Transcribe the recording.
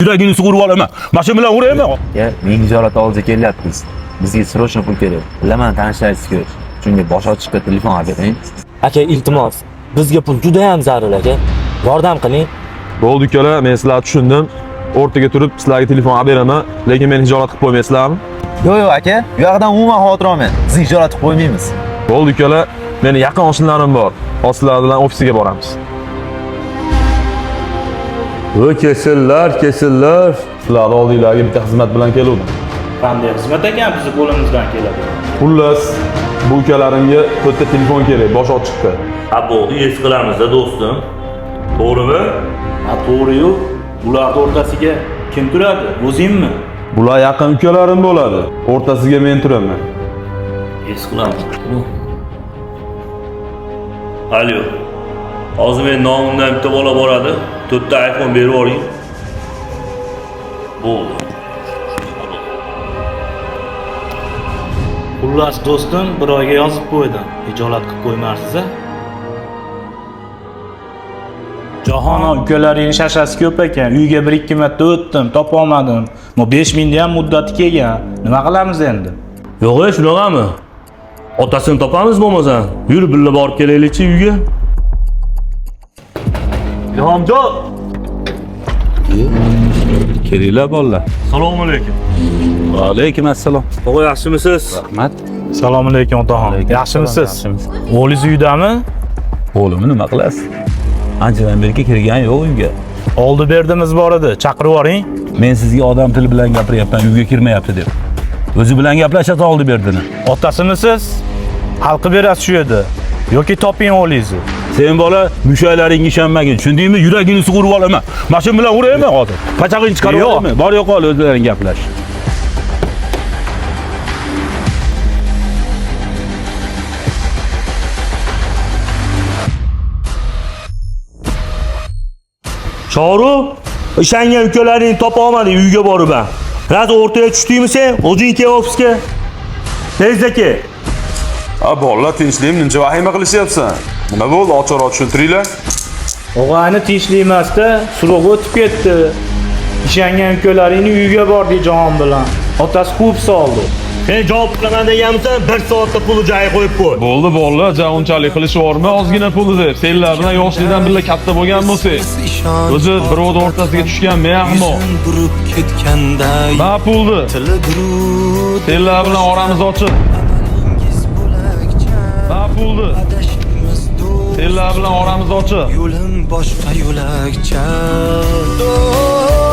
Yuragini sug'urib olaman. Mashina bilan urayman. Aka, ming hijolat oldiga kelyapmiz. Bizga срочно pul kerak. Bilaman tanishlaringiz ko'p. Shunga bosh ochiqqa telefon olib bering. Aka, iltimos. Bizga pul juda ham zarur aka. Yordam qiling. Bo'ldi ukalar, men sizlarni tushundim. O'rtaga turib sizlarga telefon olib beraman, lekin meni hijolat qilib qo'ymaysizlarmi? Yo'q, yo'q aka, bu yoqdan umuman xavotir olmang. Sizni hijolat qilib qo'ymaymiz. Bo'ldi ukalar, meni yaqin oshnalarim bor. Hozir sizlar bilan ofisiga boramiz. Bu kesillar, kesillar. Sizlarni oldinglarga bitta xizmat bilan keluvdim. Qanday xizmat ekan bizni qo'limizdan keladi. Xullas, bu ukalarimga to'rtta telefon kerak, bosh ochiqda. Ha bo'ldi, es qilamiz-da do'stim. To'g'rimi? Ha to'g'ri-yu, ularni o'rtasiga kim turadi? O'zingmi? Bular yaqin ukalarim bo'ladi. O'rtasiga men turaman. Es qilamiz. Alo. Hozir men nomimdan bitta bola boradi. To'rtta iPhone berib yuboring. Bo'ldi. Xullas do'stim, bir oyga yozib qo'ydim. Hijolat qilib qo'ymarsiz a? Jahon ukalaringning shashasi ko'p ekan. Uyga bir ikki marta o'tdim, topolmadim. Bu 5000 ni ham muddati kelgan. Nima qilamiz endi? Yo'q, e, shunaqami? Otasini topamiz bo'lmasa. Yur, birga borib kelaylikchi uyga. Ilhomjon. Kelinglar bolalar. Assalomu alaykum. Va alaykum assalom. Tog'a yaxshimisiz? Rahmat. Assalomu alaykum otaxon. Yaxshimisiz? O'g'lingiz uydami? O'g'limni nima qilasiz? Anchadan beri kirgani yo'q uyga. Oldi berdimiz bor edi. Chaqirib yuboring. Men sizga odam tili bilan gapiryapman, uyga kirmayapti deb. O'zi bilan gaplashasiz oldi berdini. Otasimisiz? Hal qilib berasiz shu yerda. Yoki toping o'g'lingizni. Sen bola mushaklaringga ishonmagin, tushundingmi? Yuragini sug'urib olaman. Mashina bilan urayman hozir. Pachag'ingni chiqarib Yo'q. olaman. Bor yo'qol o'zlaring gaplash. Shohruh, ishongan ukalaringni topa olmading uyga borib ham. Raz o'rtaga tushdingmi sen? O'zing kel ofisga. Tezda kel. A bolalar tinchlikmi? Nimcha vahima qilishyapsan? Nima bo'ldi? Ochiqroq tushuntiringlar. Og'ayni tinchlik emasda, suruq o'tib ketdi. Ishongan ukalaringni uyiga bordik Jahon bilan. Otasi quvib soldi. Sen javob qilaman deganmisan, bir soatda pulni joyiga qo'yib qo'y. Bo'ldi bolalar, ja unchalik qilishaverma, ozgina pulni deb. Senlar bilan yoshlikdan birga katta bo'lgan bo'lsak, o'zi birovni o'rtasiga tushgan men ahmoq. Burib ketganda Ma pulni. Tili durud Senlar bilan oramiz ochiq. Amalingiz bo'lakcha Ma pulni. Adashmas do'st Senlar bilan oramiz ochiq. Yo'lim boshqa yo'lakcha. Do'st.